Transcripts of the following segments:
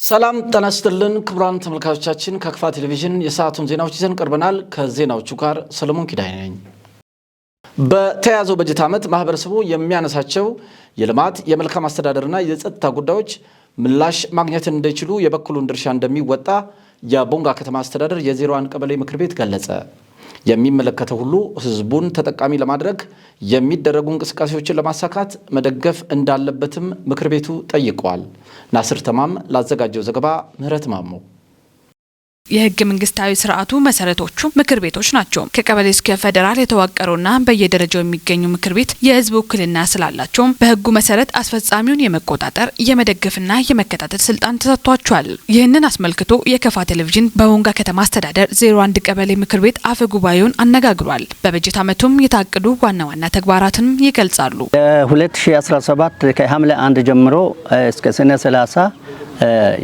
ሰላም ጤና ይስጥልን ክቡራን ተመልካቾቻችን፣ ከክፋ ቴሌቪዥን የሰዓቱን ዜናዎች ይዘን ቀርበናል። ከዜናዎቹ ጋር ሰለሞን ኪዳይ ነኝ። በተያዘው በጀት ዓመት ማህበረሰቡ የሚያነሳቸው የልማት፣ የመልካም አስተዳደርና የጸጥታ ጉዳዮች ምላሽ ማግኘት እንዲችሉ የበኩሉን ድርሻ እንደሚወጣ የቦንጋ ከተማ አስተዳደር የ01 ቀበሌ ምክር ቤት ገለጸ። የሚመለከተው ሁሉ ህዝቡን ተጠቃሚ ለማድረግ የሚደረጉ እንቅስቃሴዎችን ለማሳካት መደገፍ እንዳለበትም ምክር ቤቱ ጠይቋል። ናስር ተማም ላዘጋጀው ዘገባ ምህረት ማሞ። የህገ መንግስታዊ ስርዓቱ መሰረቶቹ ምክር ቤቶች ናቸው። ከቀበሌ እስከ ፌዴራል የተዋቀሩና በየደረጃው የሚገኙ ምክር ቤት የህዝብ ውክልና ስላላቸውም በህጉ መሰረት አስፈጻሚውን የመቆጣጠር፣ የመደገፍና የመከታተል ስልጣን ተሰጥቷቸዋል። ይህንን አስመልክቶ የከፋ ቴሌቪዥን በቦንጋ ከተማ አስተዳደር 01 ቀበሌ ምክር ቤት አፈ ጉባኤውን አነጋግሯል። በበጀት ዓመቱም የታቀዱ ዋና ዋና ተግባራትንም ይገልጻሉ። 2017 ከሐምሌ 1 ጀምሮ እስከ ሰኔ 30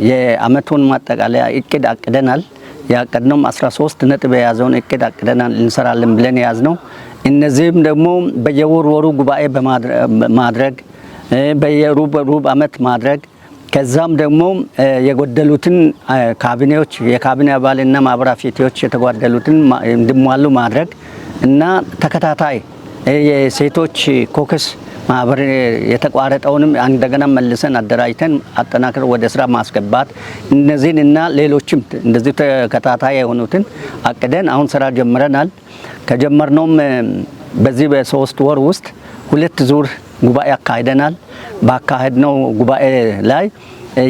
የአመቱን ማጠቃለያ እቅድ አቅደናል። ያቀድነውም 13 ነጥብ የያዘውን እቅድ አቅደናል፣ እንሰራለን ብለን የያዝነው። እነዚህም ደግሞ በየወር ወሩ ጉባኤ በማድረግ፣ በየሩብ ሩብ አመት ማድረግ፣ ከዛም ደግሞ የጎደሉትን ካቢኔዎች፣ የካቢኔ አባልና ማህበራዊ ፍትዎች የተጓደሉትን እንዲሟሉ ማድረግ እና ተከታታይ የሴቶች caucus ማህበር የተቋረጠውንም እንደገና መልሰን አደራጅተን አጠናክረን ወደ ስራ ማስገባት፣ እነዚህን እና ሌሎችም እንደዚህ ተከታታይ የሆኑትን አቅደን አሁን ስራ ጀምረናል። ከጀመርነውም በዚህ በ3 ወር ውስጥ ሁለት ዙር ጉባኤ አካሂደናል። ባካሄድነው ጉባኤ ላይ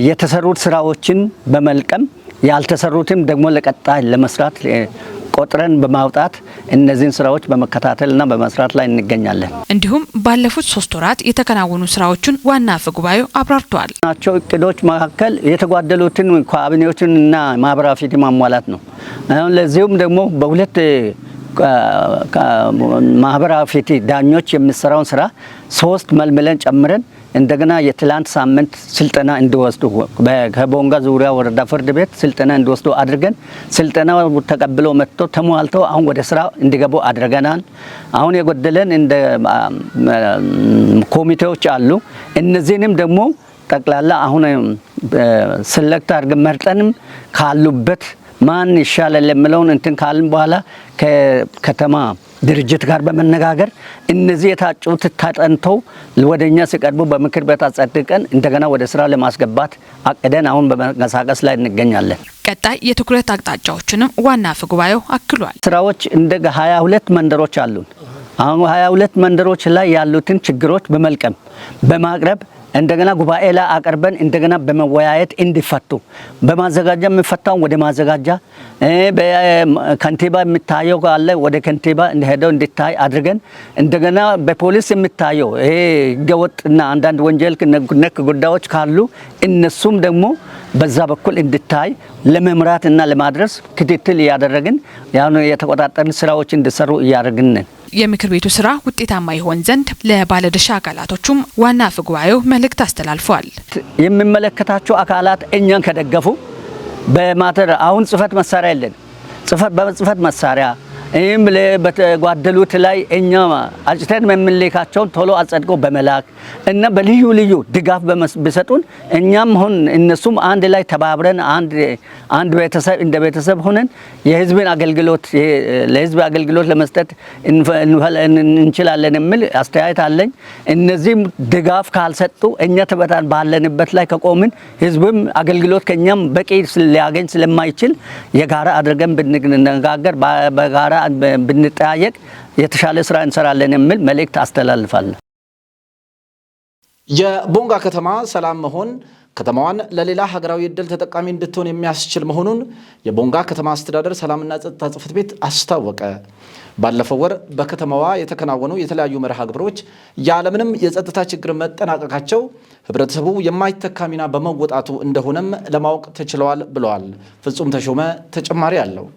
የተሰሩት ስራዎችን በመልቀም፣ ያልተሰሩትም ደግሞ ለቀጣይ ለመስራት ቆጥረን በማውጣት እነዚህን ስራዎች በመከታተልና በመስራት ላይ እንገኛለን። እንዲሁም ባለፉት 3 ወራት የተከናወኑ ስራዎችን ዋና አፈ ጉባኤው አብራርተዋል። ናቸው እቅዶች መካከል የተጓደሉትን ካቢኔዎችን እና ማህበራዊ ፍትህ ማሟላት ነው። አሁን ለዚሁም ደግሞ በሁለት ማህበራዊ ፍትህ ዳኞች የሚሰራውን ስራ ሶስት መልምለን ጨምረን እንደገና የትላንት ሳምንት ስልጠና እንዲወስዱ ከቦንጋ ዙሪያ ወረዳ ፍርድ ቤት ስልጠና እንዲወስዱ አድርገን፣ ስልጠና ተቀብሎ መጥቶ ተሟልተው አሁን ወደ ስራ እንዲገቡ አድርገናል። አሁን የጎደለን እንደ ኮሚቴዎች አሉ። እነዚህንም ደግሞ ጠቅላላ አሁን select አድርገን መርጠንም ካሉበት ማን ይሻላል የሚለውን እንትን ካልን በኋላ ከከተማ ድርጅት ጋር በመነጋገር እነዚህ የታጩት ተጠንተው ወደኛ ሲቀርቡ በምክር ቤት አጸድቀን እንደገና ወደ ስራ ለማስገባት አቅደን አሁን በመንቀሳቀስ ላይ እንገኛለን። ቀጣይ የትኩረት አቅጣጫዎችንም ዋና አፈ ጉባኤው አክሏል። ስራዎች እንደ 22 መንደሮች አሉን። አሁን 22 መንደሮች ላይ ያሉትን ችግሮች በመልቀም በማቅረብ፣ እንደገና ጉባኤ ላይ አቅርበን እንደገና በመወያየት እንዲፈቱ፣ በማዘጋጃ የሚፈታውን ወደ ማዘጋጃ፣ ከንቲባ የሚታየው ካለ ወደ ከንቲባ ሄደው እንዲታይ አድርገን፣ እንደገና በፖሊስ የሚታየው ይሄ ህገወጥና አንዳንድ ወንጀል ነክ ጉዳዮች ካሉ እነሱም ደግሞ በዛ በኩል እንዲታይ ለመምራት እና ለማድረስ ክትትል እያደረግን፣ ያን የተቆጣጠርን ስራዎች እንዲሰሩ እያደረግን ነን። የምክር ቤቱ ስራ ውጤታማ ይሆን ዘንድ ለባለድርሻ አካላቶቹም ዋና አፈ ጉባኤው መልእክት አስተላልፈዋል። የሚመለከታቸው አካላት እኛን ከደገፉ በማተር አሁን ጽህፈት መሳሪያ የለን፣ በጽህፈት መሳሪያ ይህም በተጓደሉት ላይ እኛ አጭተን የምንልካቸውን ቶሎ አጸድቆ በመላክ እና በልዩ ልዩ ድጋፍ ቢሰጡን እኛም ሆን እነሱም አንድ ላይ ተባብረን አንድ ቤተሰብ እንደ ቤተሰብ ሆነን የህዝብን አገልግሎት ለህዝብ አገልግሎት ለመስጠት እንችላለን የሚል አስተያየት አለኝ። እነዚህም ድጋፍ ካልሰጡ እኛ ተበታን ባለንበት ላይ ከቆምን ህዝብም አገልግሎት ከኛም በቂ ሊያገኝ ስለማይችል የጋራ አድርገን ብንነጋገር፣ በጋራ ብንጠያየቅ የተሻለ ስራ እንሰራለን የሚል መልእክት አስተላልፋለሁ። የቦንጋ ከተማ ሰላም መሆን ከተማዋን ለሌላ ሀገራዊ ዕድል ተጠቃሚ እንድትሆን የሚያስችል መሆኑን የቦንጋ ከተማ አስተዳደር ሰላምና ጸጥታ ጽሕፈት ቤት አስታወቀ። ባለፈው ወር በከተማዋ የተከናወኑ የተለያዩ መርሃ ግብሮች ያለምንም የጸጥታ ችግር መጠናቀቃቸው ሕብረተሰቡ የማይተካ ሚና በመወጣቱ እንደሆነም ለማወቅ ተችሏል ብለዋል። ፍጹም ተሾመ ተጨማሪ አለው።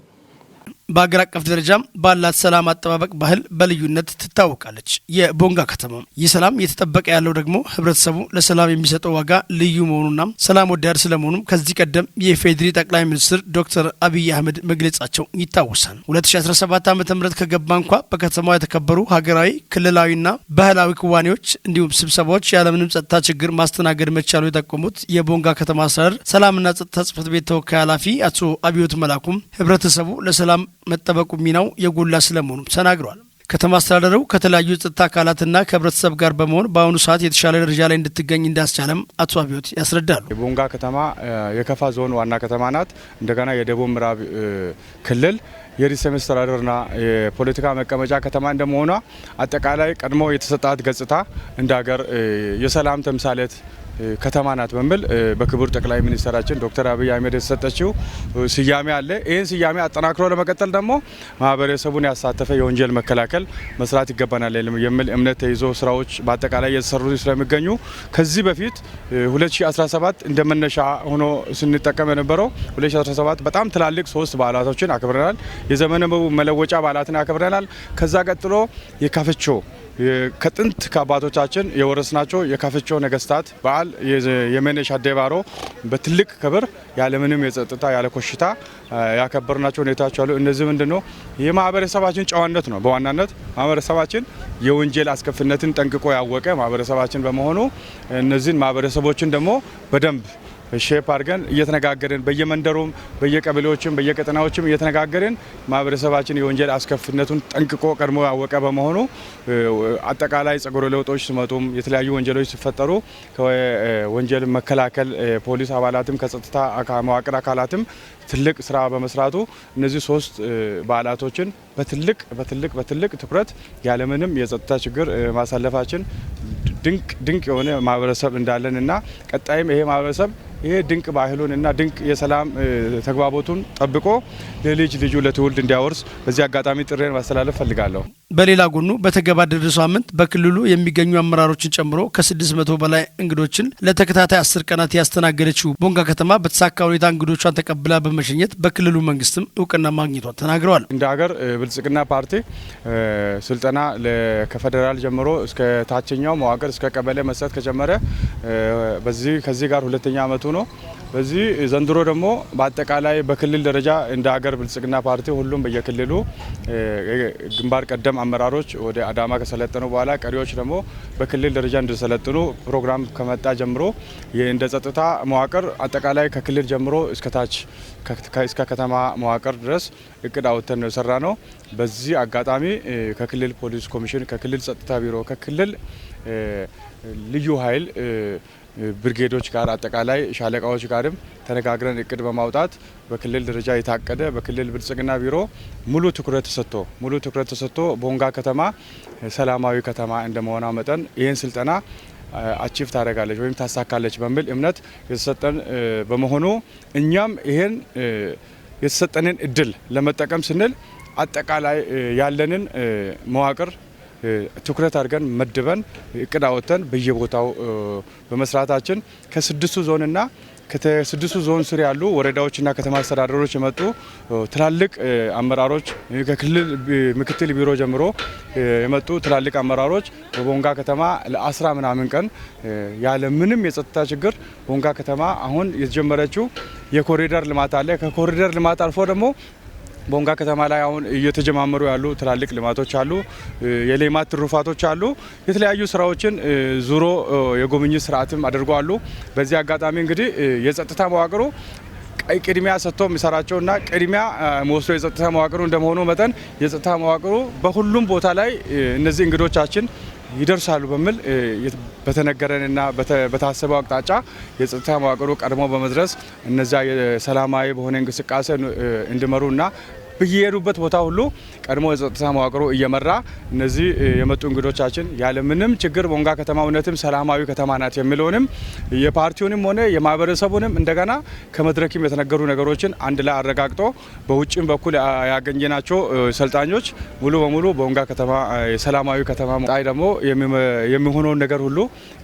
በአገር አቀፍ ደረጃም ባላት ሰላም አጠባበቅ ባህል በልዩነት ትታወቃለች የቦንጋ ከተማ። ይህ ሰላም እየተጠበቀ ያለው ደግሞ ህብረተሰቡ ለሰላም የሚሰጠው ዋጋ ልዩ መሆኑና ሰላም ወዳድ ስለመሆኑም ከዚህ ቀደም የኢፌዴሪ ጠቅላይ ሚኒስትር ዶክተር አብይ አህመድ መግለጻቸው ይታወሳል። 2017 ዓ ም ከገባ እንኳ በከተማዋ የተከበሩ ሀገራዊ፣ ክልላዊና ባህላዊ ክዋኔዎች እንዲሁም ስብሰባዎች ያለምንም ጸጥታ ችግር ማስተናገድ መቻሉ የጠቆሙት የቦንጋ ከተማ አስተዳደር ሰላምና ጸጥታ ጽሕፈት ቤት ተወካይ ኃላፊ አቶ አብዮት መላኩም ህብረተሰቡ ለሰላም መጠበቁ ሚናው የጎላ ስለመሆኑም ተናግረዋል። ከተማ አስተዳደሩ ከተለያዩ የጸጥታ አካላትና ከህብረተሰብ ጋር በመሆን በአሁኑ ሰዓት የተሻለ ደረጃ ላይ እንድትገኝ እንዳስቻለም አቶ አብዮት ያስረዳሉ። የቦንጋ ከተማ የከፋ ዞን ዋና ከተማ ናት። እንደገና የደቡብ ምዕራብ ክልል የርዕሰ መስተዳድርና የፖለቲካ መቀመጫ ከተማ እንደመሆኗ አጠቃላይ ቀድሞ የተሰጣት ገጽታ እንደ ሀገር የሰላም ተምሳሌት ከተማ ናት በሚል በክቡር ጠቅላይ ሚኒስትራችን ዶክተር አብይ አህመድ የተሰጠችው ስያሜ አለ። ይህን ስያሜ አጠናክሮ ለመቀጠል ደግሞ ማህበረሰቡን ያሳተፈ የወንጀል መከላከል መስራት ይገባናል የሚል እምነት ተይዞ ስራዎች በአጠቃላይ እየተሰሩ ስለሚገኙ ከዚህ በፊት 2017 እንደ መነሻ ሆኖ ስንጠቀም የነበረው 2017 በጣም ትላልቅ ሶስት በዓላቶችን አክብረናል። የዘመነ መለወጫ በዓላትን አክብረናል። ከዛ ቀጥሎ የካፍቾ ከጥንት ከአባቶቻችን የወረስናቸው የካፍቾ ነገስታት በዓል የመነሻ አደባሮ በትልቅ ክብር ያለምንም የጸጥታ ያለ ኮሽታ ያከበርናቸው ሁኔታዎች አሉ። እነዚህ ምንድነው የማህበረሰባችን ጨዋነት ነው። በዋናነት ማህበረሰባችን የወንጀል አስከፊነትን ጠንቅቆ ያወቀ ማህበረሰባችን በመሆኑ እነዚህን ማህበረሰቦችን ደግሞ በደንብ shape አድርገን እየተነጋገርን በየመንደሩም በየቀበሌዎችም በየቀጠናዎችም እየተነጋገርን ማህበረሰባችን የወንጀል አስከፊነቱን ጠንቅቆ ቀድሞ ያወቀ በመሆኑ አጠቃላይ ጸጉረ ለውጦች ሲመጡም የተለያዩ ወንጀሎች ሲፈጠሩ ከወንጀል መከላከል ፖሊስ አባላትም ከጸጥታ መዋቅር አካላትም ትልቅ ስራ በመስራቱ እነዚህ ሶስት በዓላቶችን በትልቅ በትልቅ በትልቅ ትኩረት ያለምንም የጸጥታ ችግር ማሳለፋችን ድንቅ ድንቅ የሆነ ማህበረሰብ እንዳለንና ቀጣይም ይሄ ማህበረሰብ ይሄ ድንቅ ባህሉን እና ድንቅ የሰላም ተግባቦቱን ጠብቆ ለልጅ ልጁ ለትውልድ እንዲያወርስ በዚህ አጋጣሚ ጥሬን ማስተላለፍ ፈልጋለሁ። በሌላ ጎኑ በተገባደደው ሳምንት በክልሉ የሚገኙ አመራሮችን ጨምሮ ከ600 በላይ እንግዶችን ለተከታታይ 10 ቀናት ያስተናገደችው ቦንጋ ከተማ በተሳካ ሁኔታ እንግዶቿን ተቀብላ በመሸኘት በክልሉ መንግስትም እውቅና ማግኘቷን ተናግረዋል። እንደ ሀገር ብልጽግና ፓርቲ ስልጠና ከፌደራል ጀምሮ እስከ ታችኛው መዋቅር እስከ ቀበሌ መስጠት ከጀመረ በዚህ ከዚህ ጋር ሁለተኛ አመቱ ነው። በዚህ ዘንድሮ ደግሞ በአጠቃላይ በክልል ደረጃ እንደ ሀገር ብልጽግና ፓርቲ ሁሉም በየክልሉ ግንባር ቀደም አመራሮች ወደ አዳማ ከሰለጠኑ በኋላ ቀሪዎች ደግሞ በክልል ደረጃ እንዲሰለጥኑ ፕሮግራም ከመጣ ጀምሮ እንደ ጸጥታ መዋቅር አጠቃላይ ከክልል ጀምሮ እስከ ታች እስከ ከተማ መዋቅር ድረስ እቅድ አውጥተን ነው የሰራነው። በዚህ አጋጣሚ ከክልል ፖሊስ ኮሚሽን፣ ከክልል ጸጥታ ቢሮ፣ ከክልል ልዩ ኃይል ብርጌዶች ጋር አጠቃላይ ሻለቃዎች ጋርም ተነጋግረን እቅድ በማውጣት በክልል ደረጃ የታቀደ በክልል ብልጽግና ቢሮ ሙሉ ትኩረት ተሰጥቶ ቦንጋ ከተማ ሰላማዊ ከተማ እንደመሆኗ መጠን ይህን ስልጠና achieve ታደርጋለች ወይም ታሳካለች በሚል እምነት የተሰጠን በመሆኑ እኛም ይሄን የተሰጠንን እድል ለመጠቀም ስንል አጠቃላይ ያለንን መዋቅር ትኩረት አድርገን መድበን እቅድ አወጥተን በየቦታው በመስራታችን ከስድስቱ ዞንና ከስድስቱ ዞን ስር ያሉ ወረዳዎችና ከተማ አስተዳደሮች የመጡ ትላልቅ አመራሮች ከክልል ምክትል ቢሮ ጀምሮ የመጡ ትላልቅ አመራሮች በቦንጋ ከተማ ለ10 ምናምን ቀን ያለ ምንም የጸጥታ ችግር ቦንጋ ከተማ አሁን የተጀመረችው የኮሪደር ልማት አለ። ከኮሪደር ልማት አልፎ ደግሞ ቦንጋ ከተማ ላይ አሁን እየተጀማመሩ ያሉ ትላልቅ ልማቶች አሉ። የሌማት ትሩፋቶች አሉ። የተለያዩ ስራዎችን ዙሮ የጉብኝት ስርዓትም አድርጓሉ። በዚህ አጋጣሚ እንግዲህ የጸጥታ መዋቅሩ ቅድሚያ ሰጥቶ የሚሰራቸውና ቅድሚያ ወስዶ የጸጥታ መዋቅሩ እንደመሆኑ መጠን የጸጥታ መዋቅሩ በሁሉም ቦታ ላይ እነዚህ እንግዶቻችን ይደርሳሉ በሚል በተነገረንና በታሰበው አቅጣጫ የጸጥታ መዋቅሩ ቀድሞ በመድረስ እነዛ የሰላማዊ በሆነ እንቅስቃሴ እንዲመሩና በየሄዱበት ቦታ ሁሉ ቀድሞ የጸጥታ መዋቅሩ እየመራ እነዚህ የመጡ እንግዶቻችን ያለ ምንም ችግር ቦንጋ ከተማ እውነትም ሰላማዊ ከተማ ናት የሚለውንም የፓርቲውንም ሆነ የማህበረሰቡንም እንደገና ከመድረክም የተነገሩ ነገሮችን አንድ ላይ አረጋግጦ በውጭም በኩል ያገኘናቸው ሰልጣኞች ሙሉ በሙሉ ቦንጋ ከተማ የሰላማዊ ከተማ ላይ ደግሞ የሚሆነውን ነገር ሁሉ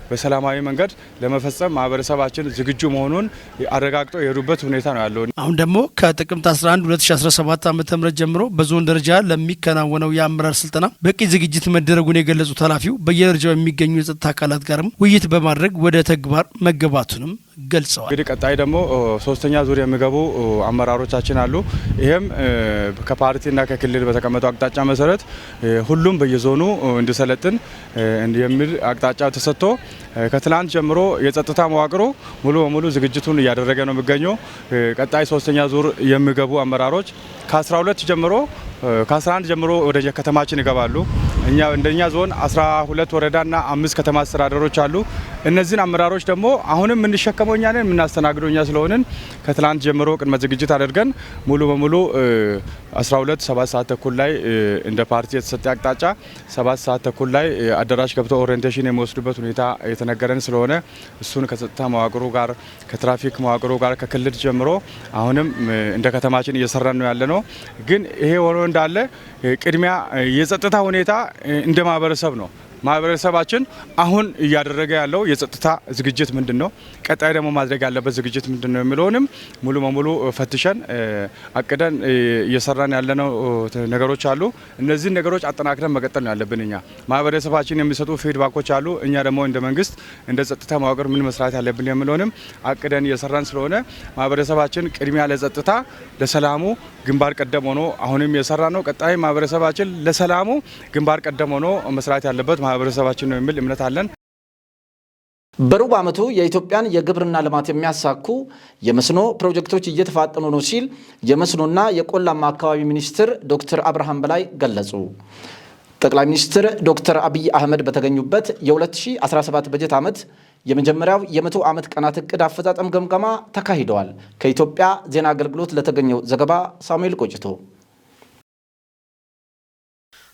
በሰላማዊ መንገድ ለመፈጸም ማህበረሰባችን ዝግጁ መሆኑን አረጋግጦ የሄዱበት ሁኔታ ነው ያለው። አሁን ደግሞ ከጥቅምት 11 2017 ዓ.ም ጀምሮ በዞን ደረጃ ለሚከናወነው የአመራር ስልጠና በቂ ዝግጅት መደረጉን የገለጹት ኃላፊው፣ በየደረጃው የሚገኙ የጸጥታ አካላት ጋርም ውይይት በማድረግ ወደ ተግባር መገባቱንም ገልጸዋል። እንግዲህ ቀጣይ ደግሞ ሶስተኛ ዙር የሚገቡ አመራሮቻችን አሉ። ይህም ከፓርቲና ከክልል በተቀመጠው አቅጣጫ መሰረት ሁሉም በየዞኑ እንዲሰለጥን የሚል አቅጣጫ ተሰጥቶ ከትላንት ጀምሮ የጸጥታ መዋቅሩ ሙሉ በሙሉ ዝግጅቱን እያደረገ ነው የሚገኘው። ቀጣይ ሶስተኛ ዙር የሚገቡ አመራሮች ከ12 ጀምሮ፣ ከ11 ጀምሮ ወደ ከተማችን ይገባሉ። እኛ እንደኛ ዞን 12 ወረዳና 5 ከተማ አስተዳደሮች አሉ። እነዚህን አመራሮች ደግሞ አሁንም የምንሸከመው እኛ ነን፣ የምናስተናግደው እኛ ስለሆንን ከትላንት ጀምሮ ቅድመ ዝግጅት አድርገን ሙሉ በሙሉ 12 7 ሰዓት ተኩል ላይ፣ እንደ ፓርቲ የተሰጠ አቅጣጫ 7 ሰዓት ተኩል ላይ አዳራሽ ገብተው orientation የሚወስዱበት ሁኔታ የተነገረን ስለሆነ እሱን ከጸጥታ መዋቅሩ ጋር፣ ከትራፊክ መዋቅሩ ጋር፣ ከክልል ጀምሮ አሁንም እንደ ከተማችን እየሰራን ነው ያለ ነው። ግን ይሄ ሆኖ እንዳለ ቅድሚያ የጸጥታ ሁኔታ እንደ ማህበረሰብ ነው። ማህበረሰባችን አሁን እያደረገ ያለው የጸጥታ ዝግጅት ምንድን ነው? ቀጣይ ደግሞ ማድረግ ያለበት ዝግጅት ምንድን ነው የሚለውንም ሙሉ በሙሉ ፈትሸን አቅደን እየሰራን ያለነው ነገሮች አሉ። እነዚህን ነገሮች አጠናክረን መቀጠል ነው ያለብን። እኛ ማህበረሰባችን የሚሰጡ feedback ኦች አሉ። እኛ ደግሞ እንደ መንግስት፣ እንደ ጸጥታ መዋቅር ምን መስራት ያለብን የሚለውንም አቅደን እየሰራን ስለሆነ ማህበረሰባችን ቅድሚያ ለጸጥታ፣ ለሰላሙ ግንባር ቀደም ሆኖ አሁንም እየሰራ ነው። ቀጣይ ማህበረሰባችን ለሰላሙ ግንባር ቀደም ሆኖ መስራት ያለበት ማህበረሰባችን ነው የሚል እምነት አለን። በሩብ ዓመቱ የኢትዮጵያን የግብርና ልማት የሚያሳኩ የመስኖ ፕሮጀክቶች እየተፋጠኑ ነው ሲል የመስኖና የቆላማ አካባቢ ሚኒስትር ዶክተር አብርሃም በላይ ገለጹ። ጠቅላይ ሚኒስትር ዶክተር አብይ አህመድ በተገኙበት የ2017 በጀት ዓመት የመጀመሪያው የ100 ዓመት ቀናት እቅድ አፈጻጸም ግምገማ ተካሂደዋል። ከኢትዮጵያ ዜና አገልግሎት ለተገኘው ዘገባ ሳሙኤል ቆጭቶ።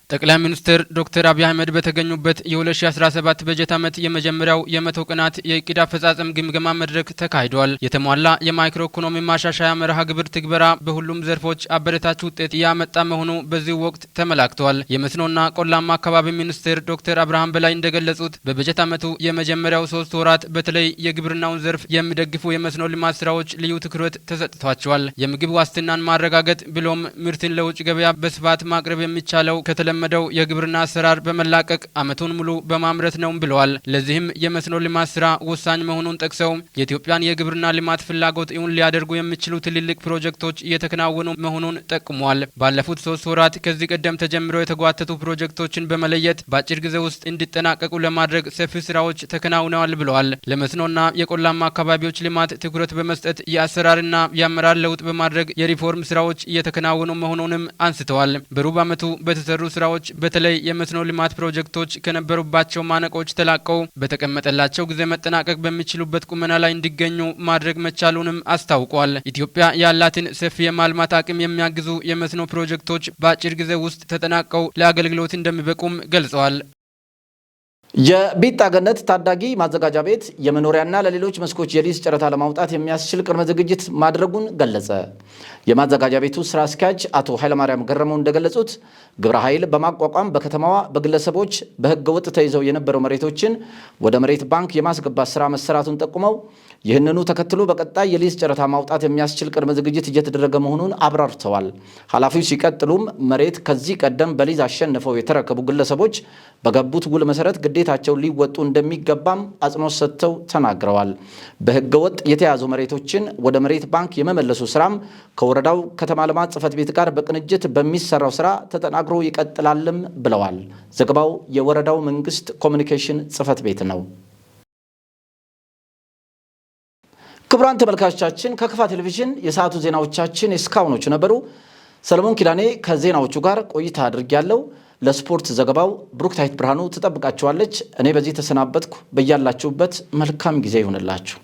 ጠቅላይ ሚኒስትር ዶክተር አብይ አህመድ በተገኙበት የ2017 በጀት ዓመት የመጀመሪያው የ100 ቀናት የእቅድ አፈጻጸም ግምገማ መድረክ ተካሂዷል። የተሟላ የማክሮ ኢኮኖሚ ማሻሻያ መርሃ ግብር ትግበራ በሁሉም ዘርፎች አበረታች ውጤት እያመጣ መሆኑ በዚሁ ወቅት ተመላክቷል። የመስኖና ቆላማ አካባቢ ሚኒስትር ዶክተር አብርሃም በላይ እንደገለጹት፣ በበጀት ዓመቱ የመጀመሪያው 3 ወራት በተለይ የግብርናውን ዘርፍ የሚደግፉ የመስኖ ልማት ስራዎች ልዩ ትኩረት ተሰጥቷቸዋል። የምግብ ዋስትናን ማረጋገጥ ብሎም ምርትን ለውጭ ገበያ በስፋት ማቅረብ የሚቻለው ከተለመደው የግብርና አሰራር በመላቀቅ ዓመቱን ሙሉ በማምረት ነው ብለዋል። ለዚህም የመስኖ ልማት ስራ ወሳኝ መሆኑን ጠቅሰው፣ የኢትዮጵያን የግብርና ልማት ፍላጎት እውን ሊያደርጉ የሚችሉ ትልልቅ ፕሮጀክቶች እየተከናወኑ መሆኑን ጠቁመዋል። ባለፉት 3 ወራት ከዚህ ቀደም ተጀምረው የተጓተቱ ፕሮጀክቶችን በመለየት በአጭር ጊዜ ውስጥ እንዲጠናቀቁ ለማድረግ ሰፊ ስራዎች ተከናውነዋል ብለዋል። ለመስኖና የቆላማ አካባቢዎች ልማት ትኩረት በመስጠት የአሰራርና የአመራር ለውጥ በማድረግ የሪፎርም ስራዎች እየተከናወኑ መሆኑንም አንስተዋል። በሩብ ዓመቱ በተሰሩ ስራዎች በተለይ የመስኖ ልማት ፕሮጀክቶች ከነበሩባቸው ማነቆዎች ተላቀው በተቀመጠላቸው ጊዜ መጠናቀቅ በሚችሉበት ቁመና ላይ እንዲገኙ ማድረግ መቻሉንም አስታውቋል። ኢትዮጵያ ያላትን ሰፊ የማልማት አቅም የሚያግዙ የመስኖ ፕሮጀክቶች በአጭር ጊዜ ውስጥ ተጠናቀው ለአገልግሎት እንደሚበቁም ገልጸዋል። የቢጣ ገነት ታዳጊ ማዘጋጃ ቤት የመኖሪያና ለሌሎች መስኮች የሊዝ ጨረታ ለማውጣት የሚያስችል ቅድመ ዝግጅት ማድረጉን ገለጸ። የማዘጋጃ ቤቱ ስራ አስኪያጅ አቶ ኃይለማርያም ገረመው እንደገለጹት፣ ግብረ ኃይል በማቋቋም በከተማዋ በግለሰቦች በሕገ ወጥ ተይዘው የነበረው መሬቶችን ወደ መሬት ባንክ የማስገባት ስራ መሰራቱን ጠቁመው፣ ይህንኑ ተከትሎ በቀጣይ የሊዝ ጨረታ ማውጣት የሚያስችል ቅድመ ዝግጅት እየተደረገ መሆኑን አብራርተዋል። ኃላፊው ሲቀጥሉም፣ መሬት ከዚህ ቀደም በሊዝ አሸንፈው የተረከቡ ግለሰቦች በገቡት ውል መሰረት ግዴታቸውን ሊወጡ እንደሚገባም አጽንኦት ሰጥተው ተናግረዋል። በሕገ ወጥ የተያዙ መሬቶችን ወደ መሬት ባንክ የመመለሱ ስራም ከወረዳው ከተማ ልማት ጽሕፈት ቤት ጋር በቅንጅት በሚሰራው ስራ ተጠናክሮ ይቀጥላልም ብለዋል። ዘገባው የወረዳው መንግስት ኮሚኒኬሽን ጽሕፈት ቤት ነው። ክቡራን ተመልካቾቻችን፣ ከክፋ ቴሌቪዥን የሰዓቱ ዜናዎቻችን እስካሁኖቹ ነበሩ። ሰለሞን ኪዳኔ ከዜናዎቹ ጋር ቆይታ አድርጌያለሁ። ለስፖርት ዘገባው ብሩክታይት ብርሃኑ ትጠብቃችኋለች። እኔ በዚህ ተሰናበትኩ። በያላችሁበት መልካም ጊዜ ይሁንላችሁ።